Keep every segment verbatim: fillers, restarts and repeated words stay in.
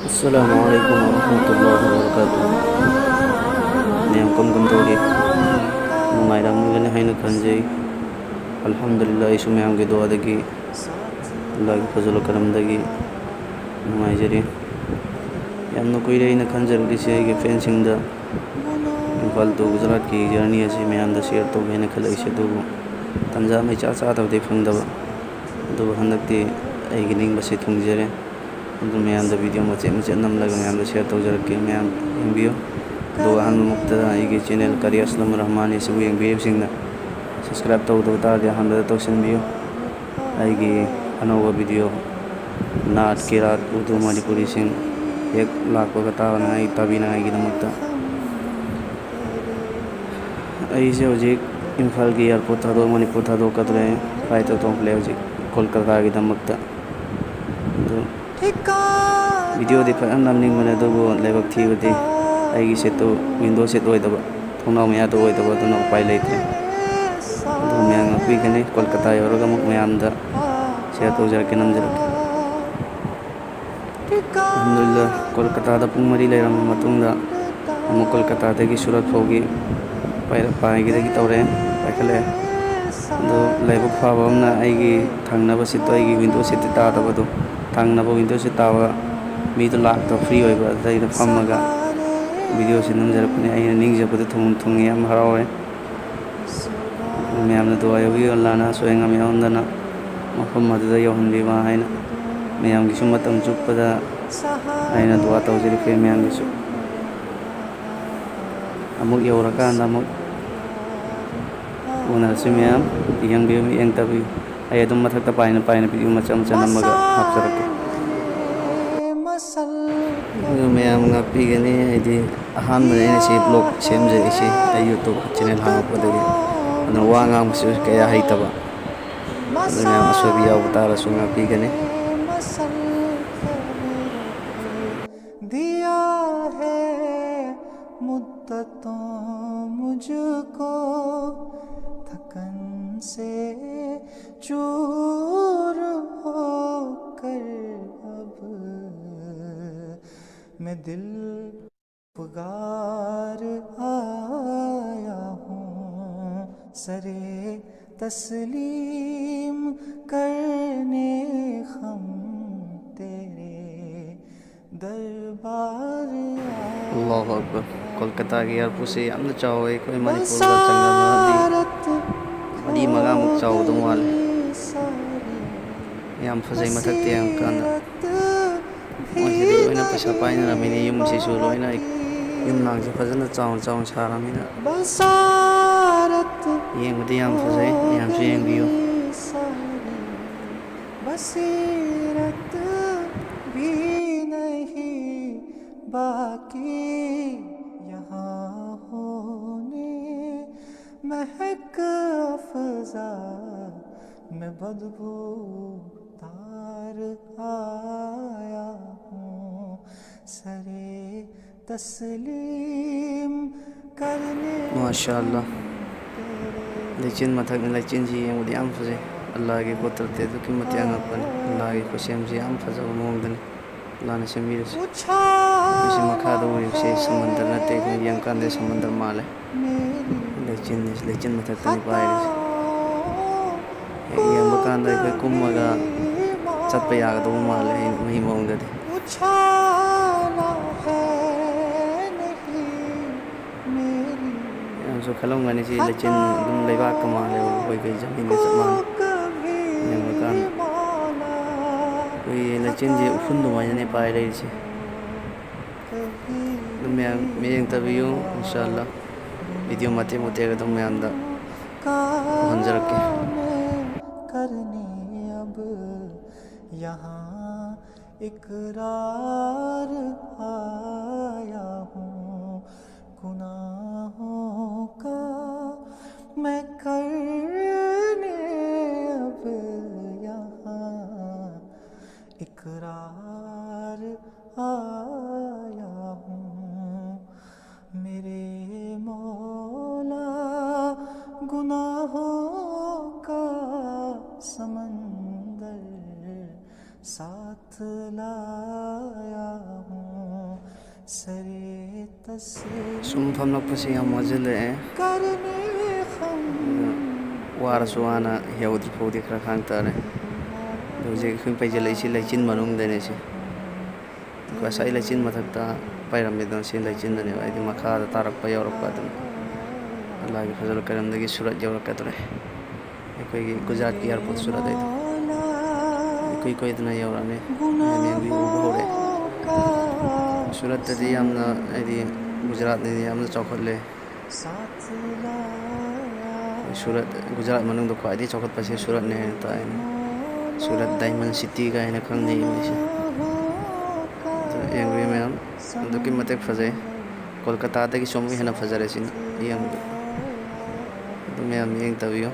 ꯑꯁꯂꯥꯃꯨ ꯑꯂꯥꯏꯀꯨꯝ ꯋꯔꯍꯃꯇꯨꯜꯂꯥꯍꯤ ꯋꯕꯔꯀꯥꯇꯨꯍ꯫ ꯃꯌꯥꯝ ꯀꯔꯝ ꯀꯔꯝ ꯇꯧꯔꯤ? ꯅꯨꯡꯉꯥꯏꯔꯝꯒꯅꯤ ꯍꯥꯏꯅ ꯈꯟꯖꯩ꯫ ꯑꯜꯍꯝꯗꯨꯂꯤꯜꯂꯥꯍ, ꯑꯩꯁꯨ ꯃꯌꯥꯝꯒꯤ ꯗꯨꯋꯥꯗꯒꯤ, ꯑꯜꯂꯥꯍꯒꯤ ꯐꯖꯜ ꯀꯔꯝꯗꯒꯤ ꯅꯨꯡꯉꯥꯏꯖꯔꯤ꯫ ꯌꯥꯝꯅ ꯀꯨꯏꯔꯦ ꯑꯩꯅ ꯈꯟꯖꯔꯛꯂꯤꯁꯦ ꯑꯩꯒꯤ ꯐꯦꯟꯁꯤꯡꯗ꯫ ꯏꯝꯐꯥꯜ ꯇꯨ ꯒꯨꯖꯔꯥꯠꯀꯤ ꯖꯔꯅꯤ ꯑꯁꯤ ꯃꯌꯥꯝꯗ ꯁꯤꯌꯔ ꯇꯧꯒꯦꯅ ꯈꯜꯂꯛꯏꯁꯦ, ꯑꯗꯨꯕꯨ ꯇꯥꯟꯖꯥ ꯃꯩꯆꯥ ꯆꯥꯗꯕꯗꯤ ꯐꯪꯗꯕ꯫ ꯑꯗꯨꯕꯨ ꯍꯟꯗꯛꯇꯤ ꯑꯩꯒꯤ ꯅꯤꯡꯕꯁꯤ ꯊꯨꯡꯖꯔꯦ꯫ ꯑꯗꯨ ꯃꯌꯥꯝꯗ ꯚꯤꯗꯤꯑꯣ ꯃꯆꯦꯠ ꯃꯆꯦꯠ ꯅꯝꯂꯒ ꯃꯌꯥꯝꯗ ꯁꯤꯌꯔ ꯇꯧꯖꯔꯛꯀꯦ, ꯃꯌꯥꯝ ꯌꯦꯡꯕꯤꯌꯨ꯫ ꯑꯗꯨꯒ ꯑꯍꯥꯟꯕꯃꯛꯇꯗ ꯑꯩꯒꯤ ꯆꯦꯅꯦꯜ ꯀꯔꯤ ꯑꯁꯂꯝ ꯔꯍꯃꯥꯟ ꯑꯁꯤꯕꯨ ꯌꯦꯡꯕꯤꯔꯤꯕꯁꯤꯡꯅ ꯁꯕꯁꯀ꯭ꯔꯥꯏꯕ ꯇꯧꯗꯕ ꯇꯥꯔꯗꯤ ꯑꯍꯥꯟꯕꯗ ꯇꯧꯁꯤꯟꯕꯤꯌꯨ꯫ ꯑꯩꯒꯤ ꯑꯅꯧꯕ ꯚꯤꯗꯤꯑꯣ ꯅꯥꯠ, ꯀꯤꯔꯥꯠ, ꯎꯔꯗꯨ, ꯃꯅꯤꯄꯨꯔꯤꯁꯤꯡ ꯍꯦꯛ ꯂꯥꯛꯄꯒ ꯇꯥꯅꯉꯥꯏ, ꯇꯥꯕꯤꯅꯉꯥꯏꯒꯤꯗꯃꯛꯇ꯫ ꯑꯩꯁꯦ ꯍꯧꯖꯤꯛ ꯏꯝꯐꯥꯜꯒꯤ ꯑꯦꯌꯥꯔꯄꯣꯔꯠ ꯊꯥꯗꯣꯛ, ꯃꯅꯤꯄꯨꯔ ꯊꯥꯗꯣꯛꯀꯗꯧꯔꯦ꯫ ꯐ꯭ꯂꯥꯏꯠꯇ ꯇꯣꯡꯈꯠꯂꯦ ꯍꯧꯖꯤꯛ ꯀꯣꯜꯀꯇꯥꯒꯤꯗꯃꯛꯇ꯫ ꯑꯗꯨ ꯚꯤꯗꯤꯑꯣꯗꯤ ꯐꯖꯅ ꯅꯝꯅꯤꯡꯕꯅꯦ, ꯑꯗꯨꯕꯨ ꯂꯥꯏꯕꯛ ꯊꯤꯕꯗꯤ ꯑꯩꯒꯤ ꯁꯤꯠꯇꯨ ꯋꯤꯟꯗꯣ ꯁꯤꯠ ꯑꯣꯏꯗꯕ, ꯊꯣꯡꯅꯥꯎ ꯃꯌꯥꯗ ꯑꯣꯏꯗꯕ, ꯑꯗꯨꯅ ꯎꯄꯥꯏ ꯂꯩꯇ꯭ꯔꯦ꯫ ꯑꯗꯨ ꯃꯌꯥꯝ ꯉꯥꯛꯄꯤꯒꯅꯤ꯫ ꯀꯣꯜꯀꯇꯥ ꯌꯧꯔꯒ ꯑꯃꯨꯛ ꯃꯌꯥꯝꯗ ꯁꯤꯌꯔ ꯇꯧꯖꯔꯛꯀꯦ, ꯅꯝꯖꯔꯛꯀꯦ꯫ ꯑꯜꯍꯝꯗꯨꯂꯤꯜꯂꯥꯍ, ꯀꯣꯜꯀꯇꯥꯗ ꯄꯨꯡ ꯃꯔꯤ ꯂꯩꯔꯝꯕ ꯃꯇꯨꯡꯗ ꯑꯃꯨꯛ ꯀꯣꯜꯀꯇꯥꯗꯒꯤ ꯁꯨꯔꯠ ꯐꯥꯎꯒꯤ ꯄꯥꯏꯔ-, ꯄꯥꯏꯒꯗꯒꯤ ꯇꯧꯔꯦ, ꯄꯥꯏꯈꯠꯂꯛꯑꯦ꯫ ꯑꯗꯣ ꯂꯥꯏꯕꯛ ꯐꯕ ꯑꯃꯅ ꯑꯩꯒꯤ ꯊꯪꯅꯕ ꯁꯤꯠꯇꯣ, ꯑꯩꯒꯤ ꯋꯤꯟꯗꯣ ꯁꯤꯠꯇꯤ ꯇꯥꯗꯕꯗꯣ, ꯊꯪꯅꯕ ꯋꯤꯟꯗꯣ ꯁꯤꯠ ꯇꯥꯕ ꯃꯤꯗꯣ ꯂꯥꯛꯇꯕ, ꯐ꯭ꯔꯤ ꯑꯣꯏꯕ, ꯑꯗꯨꯗ ꯑꯩꯅ ꯐꯝꯃꯒ ꯚꯤꯗꯤꯑꯣꯁꯤ ꯅꯝꯖꯔꯛꯄꯅꯦ꯫ ꯑꯩꯅ ꯅꯤꯡꯖꯕꯗ ꯊꯨꯡ-, ꯊꯨꯡꯉꯦ, ꯌꯥꯝ ꯍꯔꯥꯎꯔꯦ꯫ ꯃꯌꯥꯝꯅ ꯗꯨꯋꯥ ꯌꯧꯕꯤꯌꯨ, ꯑꯜꯂꯥꯍꯅ ꯑꯁꯣꯏ ꯑꯉꯥꯝ ꯌꯥꯎꯍꯟꯗꯅ ꯃꯐꯝ ꯑꯗꯨꯗ ꯌꯧꯍꯟꯕꯤꯕ ꯍꯥꯏꯅ ꯃꯌꯥꯝꯒꯤꯁꯨ ꯃꯇꯝ ꯆꯨꯞꯄꯗ ꯑꯩꯅ ꯗꯨꯋꯥ ꯇꯧꯖꯔꯤꯕꯅꯤ꯫ ꯃꯌꯥꯝꯒꯤꯁꯨ ꯑꯃꯨꯛ ꯌꯧꯔꯀꯥꯟꯗ ꯑꯃꯨꯛ ꯎꯅꯔꯁꯤ ꯃꯌꯥꯝ꯫ ꯌꯦꯡꯕꯤꯌꯨ, ꯃꯤꯠꯌꯦꯡ ꯇꯥꯕꯤꯌꯨ꯫ ꯑꯩ ꯑꯗꯨꯝ ꯃꯊꯛꯇ ꯄꯥꯏꯅ ꯄꯥꯏꯅ ꯚꯤꯗꯤꯑꯣ ꯃꯆꯥ ꯃꯆꯥ ꯅꯝꯃꯒ ꯍꯥꯞꯆꯔꯛꯀꯦ꯫ ꯑꯗꯨ ꯃꯌꯥꯝ ꯉꯥꯛꯄꯤꯒꯅꯤ, ꯍꯥꯏꯗꯤ ꯑꯍꯥꯟꯕꯗ ꯑꯩꯅ ꯁꯤ ꯕ꯭ꯂꯣꯛ ꯁꯦꯝꯖꯔꯤꯁꯤ ꯑꯩ ꯌꯨꯇꯨꯕ ꯆꯦꯅꯦꯜ ꯍꯥꯡꯉꯛꯄꯗꯒꯤ꯫ ꯑꯗꯨꯅ ꯋꯥ ꯉꯥꯡꯕꯁꯤꯁꯨ ꯀꯌꯥ ꯍꯩꯇꯕ꯫ ꯑꯗꯨ ꯃꯌꯥꯝ ꯑꯁꯣꯏꯕ ꯌꯥꯎꯕ ꯇꯥꯔꯁꯨ ꯉꯥꯛꯄꯤꯒꯅꯤ꯫ दिया है मुद्दतों मुझको थकन से चूर होकर अब मैं दिल पुकार आया हूँ, सरे तस्लीम करने हम तेरे दरबार आया. ꯑꯜꯂꯥꯍꯨ ꯑꯛꯕꯔ. ꯀꯣꯜꯀꯇꯥꯒꯤ ꯑꯦꯌꯥꯔꯄꯣꯔꯠꯁꯦ ꯌꯥꯝꯅ ꯆꯥꯎꯋꯦ, ꯑꯩꯈꯣꯏ ꯃꯅꯤꯄꯨꯔꯒ ꯆꯥꯡꯗꯝꯅꯔꯗꯤ ꯃꯔꯤ ꯃꯉꯥꯃꯨꯛ ꯆꯥꯎꯒꯗꯧ ꯃꯥꯜꯂꯦ. ꯌꯥꯝ ꯐꯖꯩ ꯃꯊꯛꯇ ꯌꯦꯡꯉꯀꯥꯟꯗ. ꯃꯣꯏꯁꯤꯗꯤ ꯂꯣꯏꯅ ꯄꯩꯁꯥ ꯄꯥꯏꯅꯔꯝꯃꯤꯅꯦ, ꯌꯨꯝꯁꯤꯁꯨ ꯂꯣꯏꯅ, ꯌꯨꯝ ꯂꯥꯡꯁꯦ ꯐꯖꯅ ꯆꯥꯎꯅ ꯆꯥꯎꯅ ꯁꯥꯔꯝꯃꯤꯅ. ꯌꯦꯡꯕꯗꯤ ꯌꯥꯝ ꯐꯖꯩ, ꯃꯌꯥꯝꯁꯨ ꯌꯦꯡꯕꯤꯌꯨ. बसीरत भी नहीं बाकी यहाँ होने, महक अफजा मैं बदबूदार आया हूँ, सरे तस्लीम करने ꯃꯥꯁꯥ ꯑꯜꯂꯥ. ꯂꯩꯆꯤꯟ ꯃꯊꯛꯅꯤ, ꯂꯩꯆꯤꯟꯁꯤ ꯌꯦꯡꯕꯗ ꯌꯥꯝ ꯐꯖꯩ. ꯑꯜꯂꯥꯒꯤ ꯀꯨꯗꯔꯠꯇꯤ ꯑꯗꯨꯛꯀꯤ ꯃꯇꯤꯛ ꯑꯉꯛꯄꯅꯤ. ꯑꯜꯂꯥꯒꯤ ꯈꯨꯠꯁꯦꯝꯁꯤ ꯌꯥꯝ ꯐꯖꯕ ꯃꯑꯣꯡꯗꯅꯤ ꯑꯜꯂꯥꯅ ꯁꯦꯝꯕꯤꯔꯤꯁꯤ. ꯑꯩꯈꯣꯏꯁꯤ ꯃꯈꯥꯗ ꯎꯔꯤꯕꯁꯤ ꯁꯃꯨꯗ꯭ꯔ ꯅꯠꯇꯦ, ꯑꯩꯈꯣꯏ ꯌꯦꯡꯀꯥꯟꯗ ꯁꯃꯨꯗ꯭ꯔ ꯃꯥꯜꯂꯦ. ꯂꯩꯆꯤꯟꯅꯤ, ꯂꯩꯆꯤꯟ ꯃꯊꯛꯇꯅꯤ ꯄꯥꯏꯔꯤꯁꯤ. ꯍꯦꯛ ꯌꯦꯡꯕ ꯀꯥꯟꯗ ꯑꯩꯈꯣꯏ ꯀꯨꯝꯃꯒ ꯆꯠꯄ ꯌꯥꯒꯗꯧꯕ ꯃꯥꯜꯂꯦ, ꯑꯩ ꯃꯤ ꯃꯑꯣꯡꯗꯗꯤ. ꯌꯥꯝꯁꯨ ꯈꯜꯂꯝꯒꯅꯤ, ꯁꯤ ꯂꯩꯆꯤꯟ ꯑꯗꯨꯝ ꯂꯩꯕꯥꯛꯀ ꯃꯥꯜꯂꯦꯕ, ꯑꯩꯈꯣꯏ ꯀꯩ ꯖꯃꯤꯟꯒ ꯆꯞ ꯃꯥꯟꯅꯩ ꯌꯦꯡꯕ ꯀꯥꯟꯗ. ꯑꯩꯈꯣꯏꯒꯤ ꯂꯩꯆꯤꯟꯁꯦ ꯎꯐꯨꯟ ꯑꯗꯨꯃꯥꯏꯅꯅꯦ ꯄꯥꯏ ꯂꯩꯔꯤꯁꯦ. ꯑꯗꯨꯝ ꯃꯌꯥꯝ ꯃꯤꯠꯌꯦꯡ ꯇꯥꯕꯤꯌꯨ, ꯏꯟꯁꯥ ꯑꯜꯂꯥ. ꯚꯤꯗꯤꯑꯣ ꯃꯇꯦꯛ ꯃꯇꯦꯛ ꯑꯗꯨꯝ ꯃꯌꯥꯝꯗ ꯎꯍꯟꯖꯔꯛꯀꯦ. करने अब यहाँ इकरार आया हूँ, गुनाहों का मैं करने अब यहाँ इकरार आया हूँ. मेरे मौला, गुनाहों का समंदर साथ लाया हूँ, ꯁꯨꯝ ꯐꯝꯂꯛꯄꯁꯤ ꯌꯥꯝ ꯋꯥꯁꯤꯜꯂꯛꯑꯦ꯫ ꯑꯗꯨꯅ ꯋꯥꯔꯁꯨ ꯋꯥꯅ ꯌꯧꯗ꯭ꯔꯤ ꯐꯥꯎꯗꯤ ꯈꯔ ꯈꯥꯡ ꯇꯥꯔꯦ꯫ ꯑꯗꯣ ꯍꯧꯖꯤꯛ ꯑꯩꯈꯣꯏ ꯄꯩꯁꯤꯜꯂꯛꯏꯁꯤ ꯂꯩꯆꯤꯟ ꯃꯅꯨꯡꯗꯅꯦ꯫ ꯁꯤ ꯉꯁꯥꯏ ꯂꯩꯆꯤꯟ ꯃꯊꯛꯇ ꯄꯥꯏꯔꯝꯃꯤꯗꯣ ꯁꯤ ꯂꯩꯆꯤꯟꯗꯅꯦꯕ꯫ ꯍꯥꯏꯗꯤ ꯃꯈꯥꯗ ꯇꯥꯔꯛꯄ ꯌꯧꯔꯛꯄ ꯑꯗꯨꯝ ꯑꯜꯂꯥꯒꯤ ꯐꯖꯜ ꯀꯔꯝꯗꯒꯤ ꯁꯨꯔꯠ ꯌꯧꯔꯛꯀꯗꯧꯔꯦ꯫ ꯑꯩꯈꯣꯏꯒꯤ ꯒꯨꯖꯔꯥꯠꯀꯤ ꯑꯦꯌꯥꯔꯄꯣꯔꯠ ꯁꯨꯔꯠ ꯍꯥꯏꯗꯣ ꯏꯀꯨꯏ ꯀꯨꯏꯗꯅ ꯌꯧꯔꯛꯑꯅꯤ꯫ ꯃꯌꯥꯝ ꯎꯕ ꯍꯧꯔꯦ꯫ ꯁꯨꯔꯠꯇꯗꯤ ꯌꯥꯝꯅ, ꯍꯥꯏꯗꯤ, ꯒꯨꯖꯔꯥꯠꯅꯗꯤ ꯌꯥꯝꯅ ꯆꯥꯎꯈꯠꯂꯦ꯫ ꯑꯩꯈꯣꯏ ꯁꯨꯔꯠ, ꯒꯨꯖꯔꯥꯠ ꯃꯅꯨꯡꯗ ꯈ꯭ꯋꯥꯏꯗꯒꯤ ꯆꯥꯎꯈꯠꯄꯁꯦ ꯁꯨꯔꯠꯅꯦ ꯍꯥꯏꯅ ꯇꯥꯏ꯫ ꯁꯨꯔꯠ ꯗꯥꯏꯃꯟ ꯁꯤꯇꯤ ꯀꯥꯏꯅ ꯈꯪꯅꯩ ꯃꯣꯏꯁꯦ꯫ ꯑꯗꯣ ꯌꯦꯡꯕꯤꯌꯨ ꯃꯌꯥꯝ, ꯑꯗꯨꯛꯀꯤ ꯃꯇꯤꯛ ꯐꯖꯩ꯫ ꯀꯣꯜꯀꯇꯥꯗꯒꯤꯁꯨ ꯑꯃꯨꯛ ꯍꯦꯟꯅ ꯐꯖꯔꯦ ꯁꯤꯅ ꯌꯦꯡꯕꯗ꯫ ꯑꯗꯨ ꯃꯌꯥꯝ ꯌꯦꯡ ꯇꯧꯕꯤꯌꯨ꯫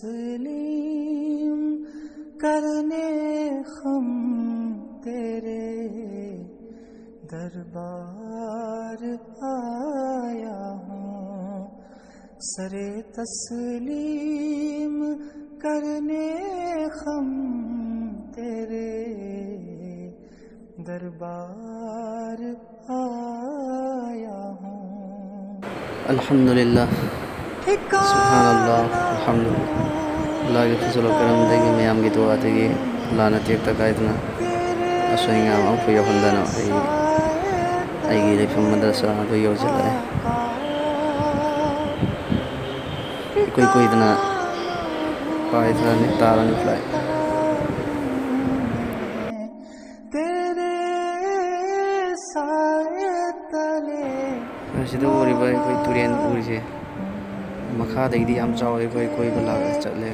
तस्लीम करने हम तेरे दरबार आया हूँ। सरे तस्लीम करने हम तेरे दरबार आया हूँ। ꯑꯜꯍꯝꯗꯨꯂꯤꯜꯂꯥ꯫ ꯁꯨꯕꯍꯥꯅꯜꯂꯥ꯫ ꯑꯜꯍꯝꯗꯨꯂꯤꯜꯂꯥ꯫ ꯑꯜꯂꯥꯍꯒꯤ ꯐꯖꯜ ꯀꯔꯝꯗꯒꯤ ꯃꯌꯥꯝꯒꯤ ꯗꯨꯋꯥꯗꯒꯤ ꯑꯜꯂꯥꯍꯅ ꯇꯦꯛꯇ ꯀꯥꯏꯗꯅ ꯑꯁꯣꯏ ꯑꯉꯥꯝ ꯑꯃꯐꯥꯎ ꯌꯥꯎꯍꯟꯗꯅ ꯑꯩ ꯑꯩꯒꯤ ꯂꯩꯐꯝ ꯃꯗ꯭ꯔꯁꯥ ꯑꯗꯨ ꯌꯧꯁꯤꯜꯂꯛꯑꯦ꯫ ꯏꯀꯨꯏ ꯀꯨꯏꯗꯅ ꯄꯥꯏꯊꯔꯅꯤ, ꯇꯥꯔꯅꯤ ꯐ꯭ꯂꯥꯏꯠ꯫ तेरे साए तले ꯑꯁꯤꯗ ꯎꯔꯤꯕ ꯑꯩꯈꯣꯏ ꯇꯨꯔꯦꯟ ꯎꯔꯤꯁꯦ ꯃꯈꯥꯗꯒꯤꯗꯤ ꯌꯥꯝ ꯆꯥꯎꯋꯦ꯫ ꯑꯩꯈꯣꯏ ꯀꯣꯏꯕ ꯂꯥꯛꯑ ꯆꯠꯂꯦ꯫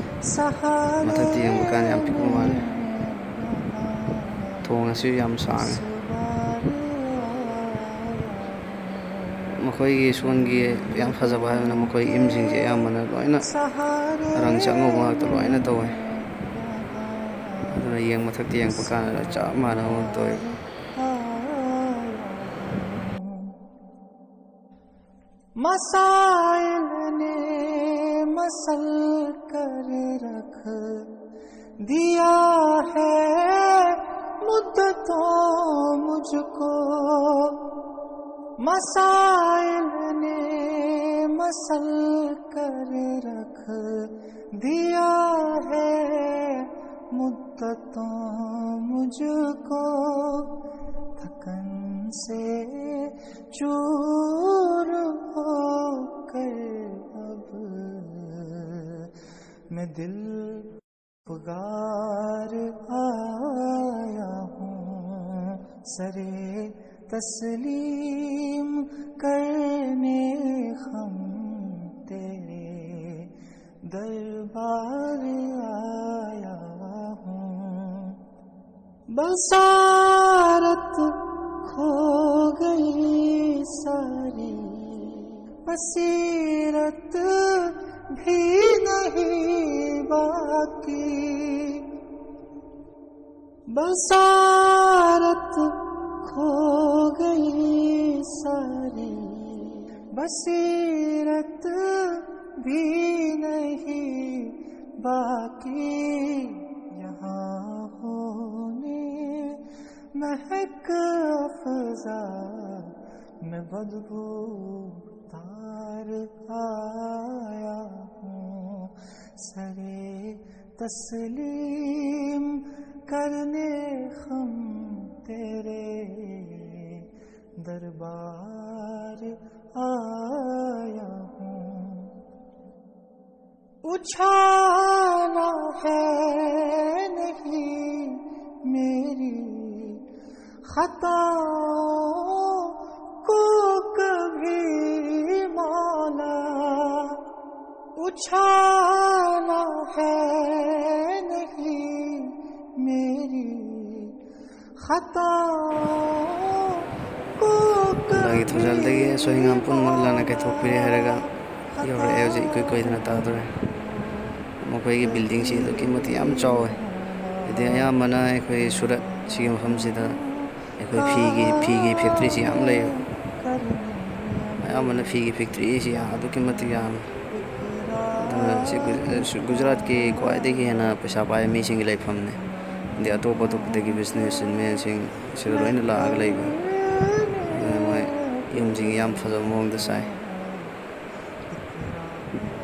ꯃꯊꯛꯇ ꯌꯦꯡꯕ ꯀꯥꯟꯗ ꯌꯥꯝ ꯄꯤꯛꯄ ꯃꯥꯜꯂꯦ꯫ ꯊꯣꯡ ꯑꯁꯤ ꯌꯥꯝ ꯁꯥꯡꯉꯦ꯫ ꯃꯈꯣꯏꯒꯤ ꯁꯣꯟꯒꯤ ꯌꯥꯝ ꯐꯖꯕ ꯍꯥꯏꯔꯒꯅ ꯃꯈꯣꯏ ꯏꯝꯁꯤꯡꯁꯦ ꯑꯌꯥꯝꯕꯅ ꯂꯣꯏꯅ ꯔꯪꯁꯦ ꯑꯉꯧꯕ ꯉꯥꯛꯇ ꯂꯣꯏꯅ ꯇꯧꯋꯦ꯫ ꯑꯗꯨꯅ ꯌꯦꯡ ꯃꯊꯛꯇ ꯌꯦꯡꯉꯛꯄ ꯀꯥꯟꯗ ꯆꯞ ꯃꯥꯟꯅꯕ ꯑꯃ ꯇꯧꯋꯦ꯫ मसाइल ने मसल कर रख दिया है मुद्दत तो मुझको मसाइल ने मसल कर रख दिया है। मुद्दतों मुझको थकन से चूर होकर अब मैं दिल पुकार आया हूँ, सरे तस्लीम करने हम तेरे दरबार आया हूँ। बसारत खो गई सारी, बसीरत भी नहीं बाकी। बसारत खो गई सारी, बसीरत भी नहीं बाकी। यहाँ होने महक अफजा में बदबू तार आया हूँ, सरे तस्लीम करने हम तेरे दरबार आया हूँ। उछाला है नहीं मेरी खताओं को कभी मौला, उछाला है नहीं मेरी खताओं को कभी मौला। ꯊꯧꯖꯥꯜꯗꯒꯤ ꯑꯁꯣꯏ ꯑꯉꯥꯝ ꯄꯨꯝꯅꯃꯛ ꯂꯥꯟꯅ ꯀꯥꯏꯊꯣꯛꯄꯤꯔꯦ ꯍꯥꯏꯔꯒ ꯌꯧꯔꯛꯑꯦ꯫ ꯍꯧꯖꯤꯛ ꯏꯀꯨꯏ ꯀꯨꯏꯗꯅ ꯇꯥꯗꯣꯔꯦ꯫ ꯃꯈꯣꯏꯒꯤ ꯕꯤꯜꯗꯤꯡꯁꯤ ꯑꯗꯨꯛꯀꯤ ꯃꯇꯤꯛ ꯌꯥꯝ ꯆꯥꯎꯋꯦ꯫ ꯍꯥꯏꯗꯤ ꯑꯌꯥꯝꯕꯅ ꯑꯩꯈꯣꯏ ꯁꯨꯔꯠ ꯁꯤꯒꯤ ꯃꯐꯝꯁꯤꯗ ꯑꯩꯈꯣꯏ ꯐꯤꯒꯤ, ꯐꯤꯒꯤ ꯐꯦꯛꯇ꯭ꯔꯤꯁꯤ ꯌꯥꯝ ꯂꯩꯌꯦꯕ꯫ ꯑꯌꯥꯝꯕꯅ ꯐꯤꯒꯤ ꯐꯦꯛꯇ꯭ꯔꯤꯁꯤ ꯌꯥꯝ, ꯑꯗꯨꯛꯀꯤ ꯃꯇꯤꯛ ꯌꯥꯝꯃꯤ꯫ ꯑꯗꯨꯅ ꯁꯤ ꯒꯨꯖ-, ꯁꯨ-, ꯒꯨꯖꯔꯥꯠꯀꯤ ꯈ꯭ꯋꯥꯏꯗꯒꯤ ꯍꯦꯟꯅ ꯄꯩꯁꯥ ꯄꯥꯏꯕ ꯃꯤꯁꯤꯡꯒꯤ ꯂꯩꯐꯝꯅꯤ꯫ ꯑꯗꯩ ꯑꯇꯣꯞ ꯑꯇꯣꯞꯄꯗꯒꯤ ꯕꯤꯖꯤꯅꯦꯁ ꯃꯦꯟꯁꯤꯡ ꯁꯤꯗ ꯂꯣꯏꯅ ꯂꯥꯛꯑꯒ ꯂꯩꯕ꯫ ꯑꯗꯨꯅ ꯃꯣꯏ ꯌꯨꯝꯁꯤꯡ ꯌꯥꯝ ꯐꯖꯕ ꯃꯑꯣꯡꯗ ꯁꯥꯏ꯫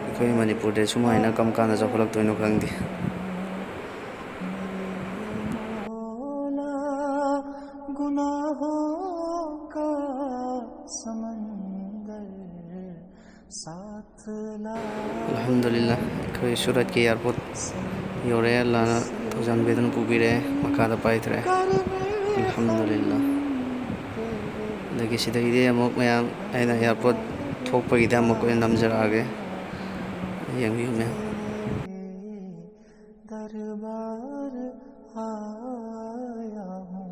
ꯑꯩꯈꯣꯏ ꯃꯅꯤꯄꯨꯔꯗ ꯁꯨꯃꯥꯏꯅ ꯀꯔꯝ ꯀꯥꯟꯗ ꯆꯥꯎꯈꯠꯂꯛꯇꯣꯏꯅꯣ ꯈꯪꯗꯦ꯫ ꯑꯜꯍꯝꯗꯨꯂꯤꯜꯂꯥ, ꯑꯩꯈꯣꯏ ꯁꯨꯔꯠꯀꯤ ꯑꯦꯌꯥꯔꯄꯣꯔꯠ ꯌꯧꯔꯛꯑꯦ꯫ ꯑꯜꯂꯥꯅ ꯊꯧꯖꯥꯜ ꯄꯤꯗꯨꯅ ꯄꯨꯕꯤꯔꯛꯑꯦ, ꯃꯈꯥꯗ ꯄꯥꯏꯊꯔꯛꯑꯦ꯫ ꯑꯜꯍꯝꯗꯨꯂꯤꯜꯂꯥ꯫ ꯑꯗꯒꯤ ꯁꯤꯗꯒꯤꯗꯤ ꯑꯃꯨꯛ ꯃꯌꯥꯝ ꯑꯩꯅ ꯑꯦꯌꯥꯔꯄꯣꯔꯠ ꯊꯣꯛꯄꯒꯤꯗꯤ ꯑꯃꯨꯛ ꯑꯣꯏꯅ ꯅꯝꯖꯔꯛꯑꯒꯦ꯫ ꯌꯦꯡꯕꯤꯌꯨ ꯃꯌꯥꯝ꯫ دربار آیا ہوں۔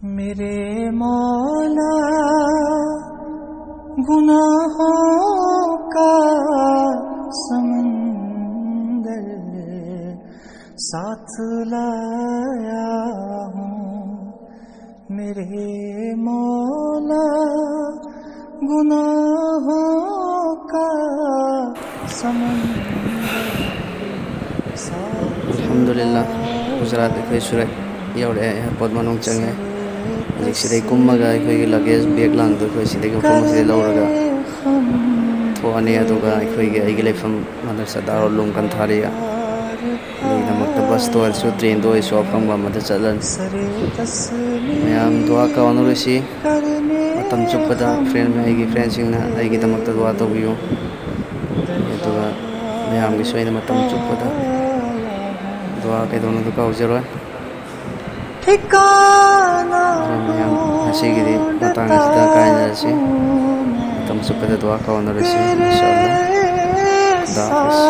میرے مولا، گناہوں کا سمندر ساتھ لایا ہوں۔ میرے مولا، گناہوں کا سمندر ساتھ الحمدللہ، لایا ꯒꯨꯖꯔꯥꯠ ꯑꯩꯈꯣꯏ ꯁꯨꯔꯠ ꯌꯧꯔꯛꯑꯦ, ꯑꯦꯌꯥꯔꯄꯣꯔꯠ ꯃꯅꯨꯡ ꯆꯪꯉꯦ꯫ ꯍꯧꯖꯤꯛ ꯁꯤꯗꯩ ꯀꯨꯝꯃꯒ ꯑꯩꯈꯣꯏꯒꯤ ꯂꯒꯦꯖ ꯕꯦꯒ ꯂꯥꯡꯗꯣ ꯑꯩꯈꯣꯏ ꯁꯤꯗꯒꯤ ꯃꯐꯝ ꯑꯁꯤꯗ ꯂꯧꯔꯒ ꯊꯣꯛꯑꯅꯤ꯫ ꯑꯗꯨꯒ ꯑꯩꯈꯣꯏꯒꯤ, ꯑꯩꯒꯤ ꯂꯩꯐꯝ ꯃꯗꯔꯁꯥ ꯗꯥꯔꯨꯜ ꯎꯂꯨꯝ ꯀꯟꯊꯥꯔꯤꯌꯥ ꯑꯗꯨꯒꯤꯗꯃꯛꯇ ꯕꯁꯇ ꯑꯣꯏꯔꯁꯨ ꯇ꯭ꯔꯦꯟꯗ ꯑꯣꯏꯔꯁꯨ ꯑꯐꯪꯕ ꯑꯃꯗ ꯆꯠꯂꯅꯤ꯫ ꯃꯌꯥꯝ ꯗꯨꯋꯥ ꯀꯥꯎꯅꯔꯣꯏꯁꯤ꯫ ꯃꯇꯝ ꯆꯨꯞꯄꯗ ꯐ꯭ꯔꯦꯟ, ꯑꯩꯒꯤ ꯐ꯭ꯔꯦꯟꯁꯤꯡꯅ ꯑꯩꯒꯤꯗꯃꯛꯇ ꯗꯨꯋꯥ ꯇꯧꯕꯤꯌꯨ꯫ ꯑꯗꯨꯒ ꯃꯌꯥꯝꯒꯤꯁꯨ ꯑꯩꯅ ꯃꯇꯝ ꯆꯨꯞꯄꯗ ꯗꯨꯋꯥ ꯀꯩꯗꯧꯅꯨꯗ ꯀꯥꯎꯖꯔꯣꯏ꯫ ꯑꯗꯨ ꯃꯌꯥꯝ, ꯉꯁꯤꯒꯤꯗꯤ ꯃꯇꯥꯡ ꯑꯁꯤꯗ ꯀꯥꯏꯅꯔꯁꯤ꯫ ꯃꯇꯝ ꯆꯨꯞꯄꯗ ꯗꯨꯋꯥ ꯀꯥꯎꯅꯔꯁꯤ, ꯏꯟꯁꯥ ꯑꯜꯂꯥ꯫ ꯈꯨꯗꯥ ꯍꯥꯐꯤꯖ꯫